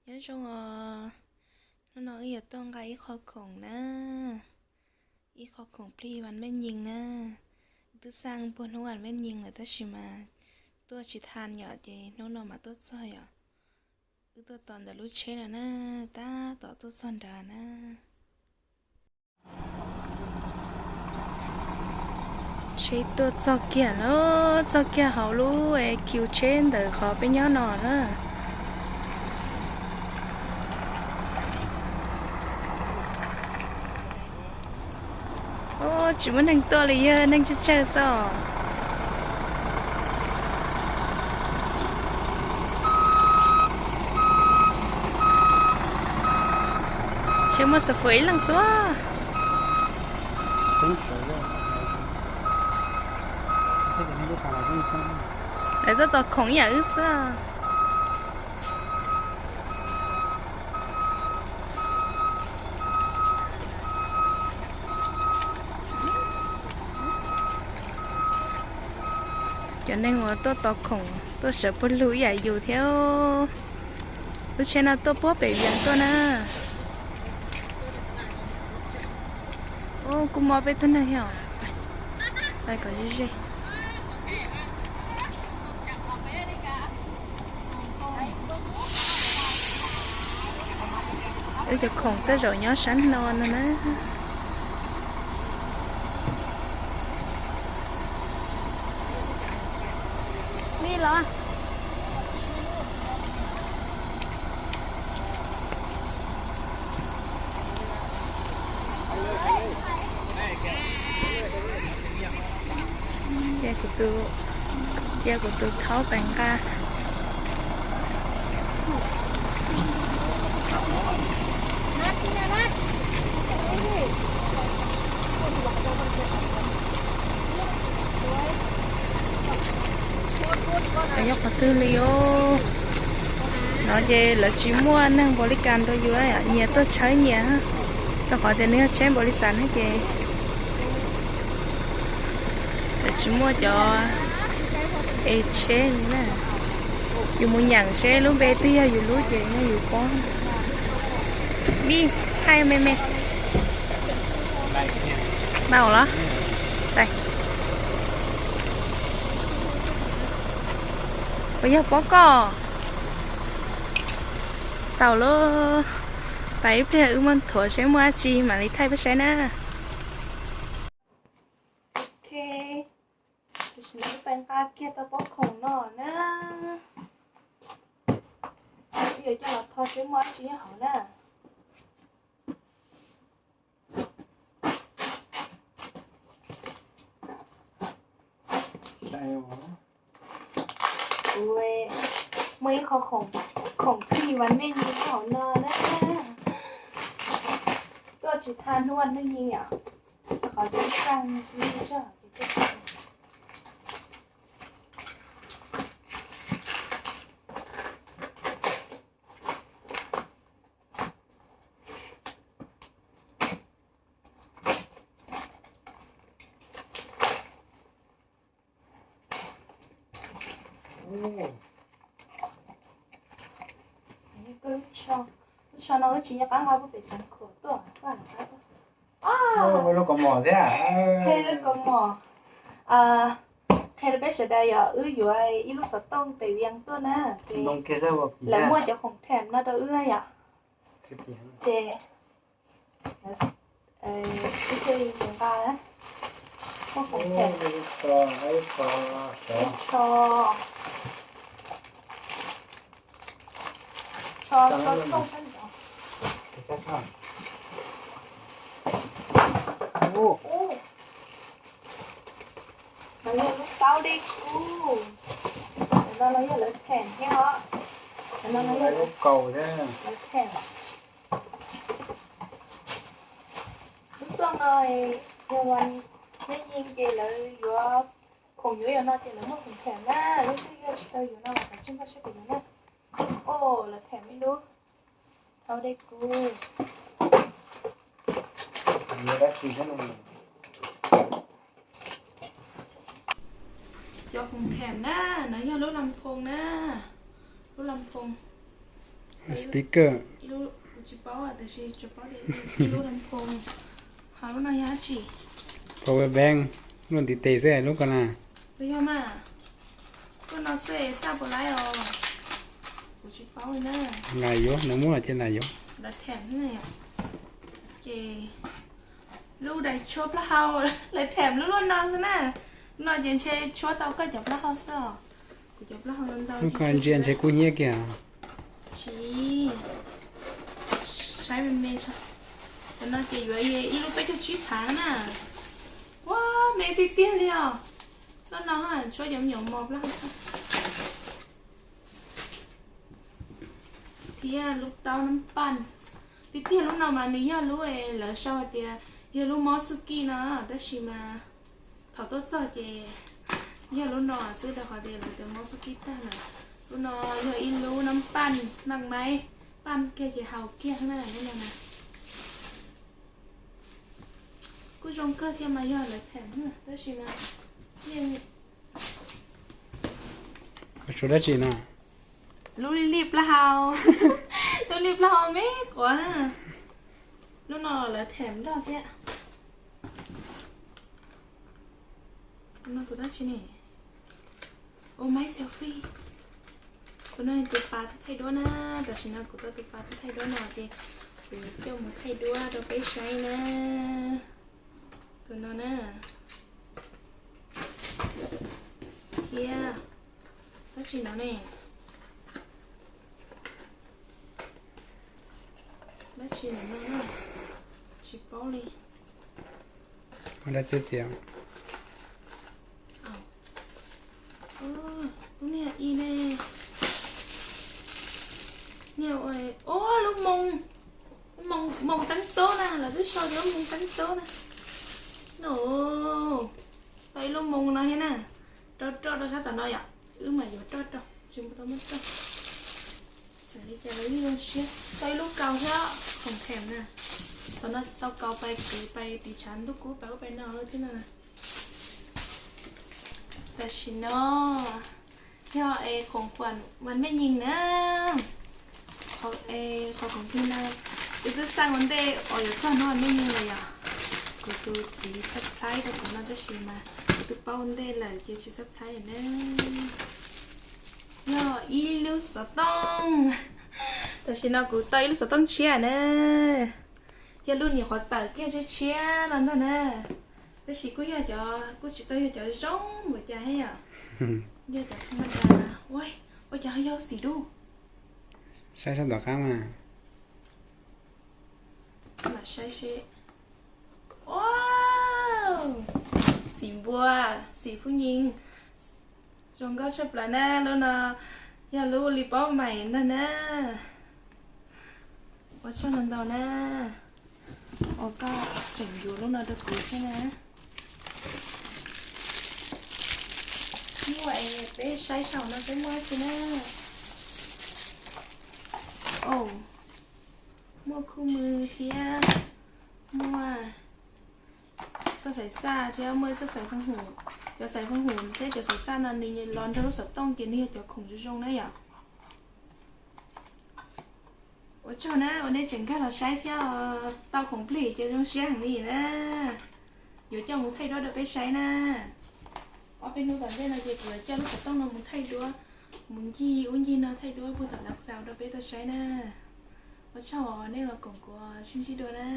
Nyob zoo os, hnub no wb yuav tuaj nqa ib qho khoom na, ib qho khoom plig vas mej nyees na. Wb twb xaj puag hnub vas mej nyees lawm tab sis mas tuaj tsis tau yom, ces hnub no mam tuaj txog yom. Wb tuaj tos ntawm lub tsheb no na, tab tom tuaj txog nrad na. Tsheb tuaj txog kiag na, txog kiag hauv lub kiu tsheb ntawm qhov peb nyob no na. Tsis muaj neeg tuaj li, yog neeg tsawg tsawg xwb os. Tsheb muaj xav fwm ib leeg xwb. Lawv tuaj tos khoom ib yam wb xwb. Cov neeg uas tuaj tos khoom tuaj sawv puag lug ib yam yus thiab. Lub tsheb no tuaj puag pem Vias tuaj na. Kuj mob peb tug neeg thiab os. Pais kom ze ze. Wb cov khoom tej zaum nyob sab no no na. Cia kuv tus, cia kuv tus thaub pais nqa. Yog qhov twg li os? No ces lawv tsis muaj neeg npaum li cas rau yus, nyias tuaj tshawb nyias, rau qhov tias nws yog tsheb npaum li xav ne ces lawv tsis muaj cov e tsheb li na. Yus mus nyeem seb lub npe twg yog yus lub ces yog yus pob. Vij, hai me me. Tau los? Pais. Puas yog pob koj? Tau lauj. Pais ib pliag wb muab nthuav seb muaj dab tsi mam li thaij peb saib na. Ok, tam sim no wb pais nqa kiag tau pob khoom no na. Wb yuav coj los tho seb muaj dab tsi nyob hauv na. Ua, muaj ib qho khoom plig vas mej nyees nyob hauv no na. Tuaj tsis tau hnub vas mej nyees yom, rau qhov tias xaj li zog ces tuaj tsis tau. Lub tsho no wb tsis nco qab nqa puag pem Xeev Khuam tuaj, lub kaus mom thiab. Qhia rau peb sawv daws yom, wb yuav ib lub xov tooj pem Vias tuaj na, ces lawv muaj cov khoom them no rau wb yom. Ces wb thiaj li nqa, muaj khoom them, ib tsho, tsho, tsho, tsho. Ub, no yog lub taub dej kub. Cov no no yog lawv them thiab os. Cov no no yog lawv, lawv them. Lub xoj no yog vas mej nyees ces lawv yuav, khoom yuav yog no ces lawv muaj khoom them na. Lub twg yog tsis tau yuav no los kav tsij npaj siab pem yuav na. Ub, lawv them ib lub taub dej kub. Cov khoom them na, no yog lub las phoo na, lub las phoo. Speaker. Kuv tsis paub tiam sis tsuas paub tias ib lub lab phoo. Ho lub no yog dab tsi? Power bank, lub ntiv tes xwb lub ko na. Puas yog mas? Lub no xwb xaj puas laib os? Kuv tsis paub li na. Lam yuav, nws muab los ces lam yuav. Lawv them, ces lub daim tshuab plaub hau, lawv them lub lub no xwb na. No ces ntshe tshuab tau koj cov plaub hau xwb os. Kuv cov plaub hau ntau ntau. Lub ko ntsia ntshe kub hnyiab kiag. Tsis, saib me me. Cov no ces yuav ib lub peb caug tsib phav na. Ua, me tiag tiag li os. Lub no tshuab cov me nyuam mos plaub hau xwb. Thiab lub taub nab paj. Tiag tiag lub no mas nws yog lub lawv sau hais tias yog lub mob xub kij no, tab sis mas thaum tuaj txog ces yog lub no xwb rau qhov tias lawv tias mob xub kij tag lawm. Lub no yog ib lub nab paj maj maib, paj kiag ces haus kiag na lub no na. Kuj zoo kawg thiab mas yog lawv them tab sis mas yeej Suav dab tsi no? Lub lij plaub hau. Lub lij plaub hau me quav. Lub no lawv them nrog thiab. Tus no tus dab tsi ne? Oh, my selfie. Tus no tus pas thaij duab na. Tam sim no kuv tau tus pas thaij duab no ces kuv coj mus thaij duab rau peb saib na. Tus no na. Thiab dab tsi no ne? Dab tsi no na? Tsis paub li. Dab tsi txiv? Lub niag i ne, niag, o, lub moo, moo teeb tub na, lawv twb sau tias lub moo teeb tub na. No, tau ib lub moo no thiab na. Rau roj rau sab tom no yom, wb mam yuav roj rau, tsis tau muab roj. Xav li cas los yeej zoo siab. Tau ib lub kaus thiab, khoom them na. Thaum no tau kaus pais kwv pais tim tshav ntuj kub pais ub pais no thiab na. Tam sim no yog es khoom khuam vas mej nyees na. Qhov khoom kig na, kuv twb xaj ua ntej uas yuav txog hnub vas mej nyees lawm yom. Kuv tus txiv surprise rau kuv no tab sis mas kuv twb paub ua ntej lawm ces tsis surprise na. Yog ib lub xov tooj. Tam sim no kuv tau ib lub xov tooj tshiab na. Yog lub nyuam qhuav tawm kiag tshiab tshiab no ntag na. Tab sis kuj yog cov, kuj tsis tau yog cov zoo npaum cas thiab yom. Yog cov thaj ma das. Ua, ua cas yog xim dub. Saib sab tom qab mas. Mam saib seb. Xim npua, xim phuj nyees. Zoo nkauj tshaj plaws na, lub no yog lub li paub mais ntag na. Ua tsaug ntau ntau na, uas koj tseem yuav lub no rau kuv thiab na. Muaj es peb saib saum no seb muaj dab tsi na. Muaj khub mw thiab, muaj txoj xaiv xaj thiab muaj txoj xaiv faj hum. Cov xaiv faj hum thiab cov xaiv xaj no nws los nrog lub xov tooj ces nws yog cov khoom zoo zoo na yom. Ua tsaug na uas nej tseem nkag los saib thiab, tau khoom plig ces zoo siab heev li na. Yuav coj mus thaij duab rau peb saib na. Ob peb hnub tom ntej no ces kuv yuav coj lub xov tooj no mus thaij duab, mus ncig ub ncig no thaij duab puag tom Lav Xaus rau peb tau saib na. Ua tsaug uas nej los koom kuv sib ntsib dua na.